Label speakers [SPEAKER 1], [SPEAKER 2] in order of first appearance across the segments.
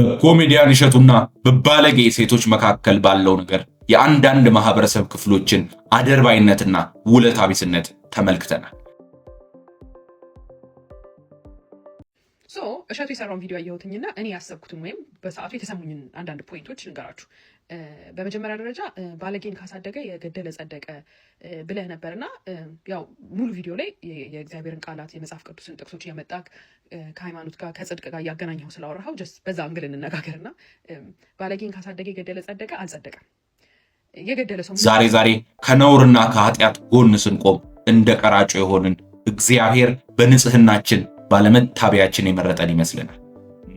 [SPEAKER 1] በኮሜዲያን እሸቱና በባለጌ ሴቶች መካከል ባለው ነገር የአንዳንድ ማህበረሰብ ክፍሎችን አደርባይነትና ውለታ ቢስነት ተመልክተናል።
[SPEAKER 2] So እሸቱ የሰራውን ቪዲዮ አየሁትኝና እኔ ያሰብኩትን ወይም በሰዓቱ የተሰሙኝን አንዳንድ point ኦች ልንገራችሁ። በመጀመሪያ ደረጃ ባለጌን ካሳደገ የገደለ ጸደቀ ብለህ ነበርና ያው ሙሉ ቪዲዮ ላይ የእግዚአብሔርን ቃላት፣ የመጽሐፍ ቅዱስን ጥቅሶች እያመጣህ ከሃይማኖት ጋር ከጽድቅ ጋር እያገናኘኸው ስላወራኸው just በዛ angle እንነጋገርና ባለጌን ካሳደገ የገደለ ጸደቀ አልጸደቀም። የገደለ ሰው
[SPEAKER 1] ዛሬ ዛሬ ከነውርና ከኃጢአት ጎን ስንቆም እንደ ቀራጮ የሆንን እግዚአብሔር በንጽህናችን ባለመታበያችን የመረጠን ይመስለናል።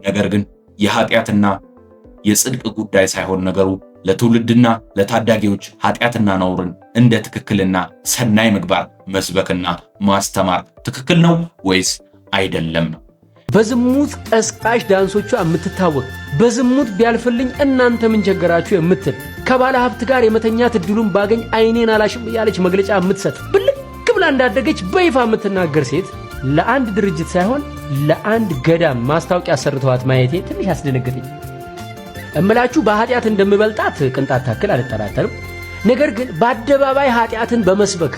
[SPEAKER 1] ነገር ግን የኃጢአትና የጽድቅ ጉዳይ ሳይሆን ነገሩ ለትውልድና ለታዳጊዎች ኃጢአትና ነውርን እንደ ትክክልና ሰናይ ምግባር መስበክና ማስተማር ትክክል ነው ወይስ አይደለም ነው።
[SPEAKER 3] በዝሙት ቀስቃሽ ዳንሶቿ የምትታወቅ፣ በዝሙት ቢያልፍልኝ እናንተ ምን ቸገራችሁ የምትል፣ ከባለ ሀብት ጋር የመተኛት እድሉን ባገኝ አይኔን አላሽም እያለች መግለጫ የምትሰጥ፣ ብልቅ ብላ እንዳደገች በይፋ የምትናገር ሴት ለአንድ ድርጅት ሳይሆን ለአንድ ገዳም ማስታወቂያ ሰርተዋት ማየቴ ትንሽ አስደነገጠኝ። እምላችሁ በኃጢአት እንደምበልጣት ቅንጣት ታክል አልጠራጠርም። ነገር ግን በአደባባይ ኃጢአትን በመስበክ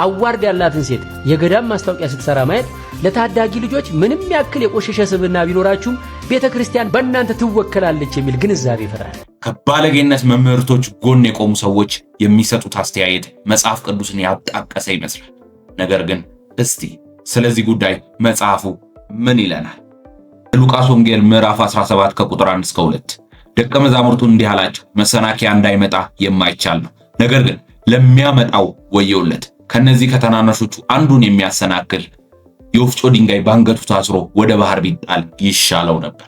[SPEAKER 3] award ያላትን ሴት የገዳም ማስታወቂያ ስትሰራ ማየት ለታዳጊ ልጆች ምንም ያክል የቆሸሸ ስብዕና ቢኖራችሁም ቤተ ክርስቲያን በእናንተ ትወከላለች የሚል ግንዛቤ ይፈጥራል።
[SPEAKER 1] ከባለጌነት መምህርቶች ጎን የቆሙ ሰዎች የሚሰጡት አስተያየት መጽሐፍ ቅዱስን ያጣቀሰ ይመስላል። ነገር ግን እስቲ ስለዚህ ጉዳይ መጽሐፉ ምን ይለናል? ሉቃስ ወንጌል ምዕራፍ 17 ከቁጥር 1 እስከ 2 ደቀ መዛሙርቱን እንዲህ አላቸው፣ መሰናከያ እንዳይመጣ የማይቻል ነው፣ ነገር ግን ለሚያመጣው ወየውለት። ከነዚህ ከታናናሾቹ አንዱን የሚያሰናክል የወፍጮ ድንጋይ ባንገቱ ታስሮ ወደ ባህር ቢጣል ይሻለው ነበር።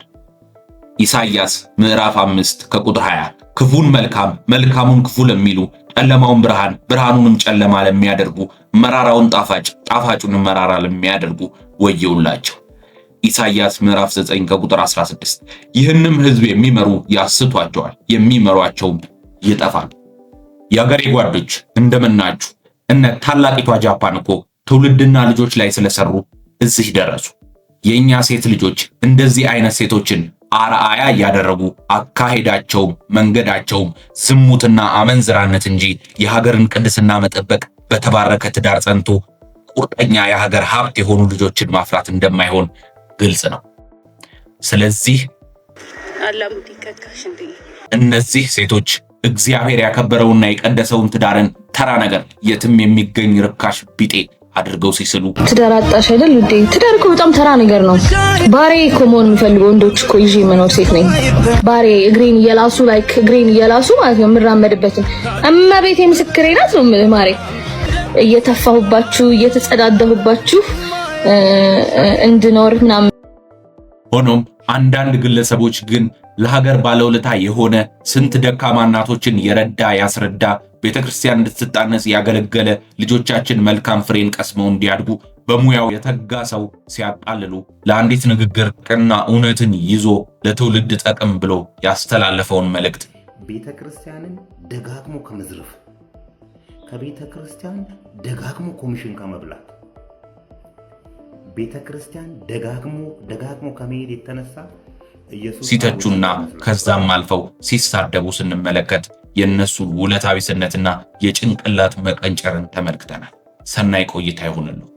[SPEAKER 1] ኢሳይያስ ምዕራፍ 5 ከቁጥር 20 ክፉን መልካም መልካሙን ክፉ ለሚሉ፣ ጨለማውን ብርሃን ብርሃኑንም ጨለማ ለሚያደርጉ፣ መራራውን ጣፋጭ ጣፋጩንም መራራ ለሚያደርጉ ወየውላቸው። ኢሳይያስ ምዕራፍ 9 ከቁጥር 16 ይህንም ሕዝብ የሚመሩ ያስቷቸዋል፣ የሚመሯቸውም ይጠፋሉ። የአገሬ ጓዶች እንደምናችሁ። እነ ታላቂቷ ጃፓን እኮ ትውልድና ልጆች ላይ ስለሰሩ እዚህ ደረሱ። የእኛ ሴት ልጆች እንደዚህ አይነት ሴቶችን አርአያ እያደረጉ አካሄዳቸውም መንገዳቸውም ዝሙትና አመንዝራነት እንጂ የሀገርን ቅድስና መጠበቅ፣ በተባረከ ትዳር ጸንቶ ቁርጠኛ የሀገር ሀብት የሆኑ ልጆችን ማፍራት እንደማይሆን ግልጽ ነው። ስለዚህ እነዚህ ሴቶች እግዚአብሔር ያከበረውና የቀደሰውን ትዳርን ተራ ነገር፣ የትም የሚገኝ ርካሽ ቢጤ አድርገው ሲስሉ
[SPEAKER 4] ትዳር አጣሽ አይደል ውዴ? ትዳር እኮ በጣም ተራ ነገር ነው። ባሬ እኮ መሆን የምፈልገው ወንዶች እኮ ይዤ መኖር ሴት ነኝ። ባሬ እግሬን እየላሱ፣ like እግሬን እየላሱ ማለት ነው የምራመድበትን። እመቤቴ ምስክሬ ናት ነው የምልህ ማሬ። እየተፋሁባችሁ እየተጸዳደሁባችሁ እንድኖር ምናምን።
[SPEAKER 1] ሆኖም አንዳንድ ግለሰቦች ግን ለሀገር ባለውለታ የሆነ፣ ስንት ደካማ እናቶችን የረዳ ያስረዳ፣ ቤተክርስቲያን እንድትታነጽ ያገለገለ፣ ልጆቻችን መልካም ፍሬን ቀስመው እንዲያድጉ በሙያው የተጋ ሰው ሲያጣልሉ ለአንዲት ንግግር ቅና እውነትን ይዞ ለትውልድ ጠቅም ብሎ ያስተላለፈውን መልእክት
[SPEAKER 5] ቤተ ክርስቲያንን ደጋግሞ ከመዝረፍ፣ ከቤተ ክርስቲያን ደጋግሞ ኮሚሽን ከመብላት፣ ቤተ ክርስቲያን ደጋግሞ ደጋግሞ ከመሄድ የተነሳ ኢየሱስ
[SPEAKER 1] ሲተቹና ከዛም አልፈው ሲሳደቡ ስንመለከት የእነሱን ውለታ ቢስነትና የጭንቅላት መቀንጨርን ተመልክተናል። ሰናይ ቆይታ ይሁንልዎ።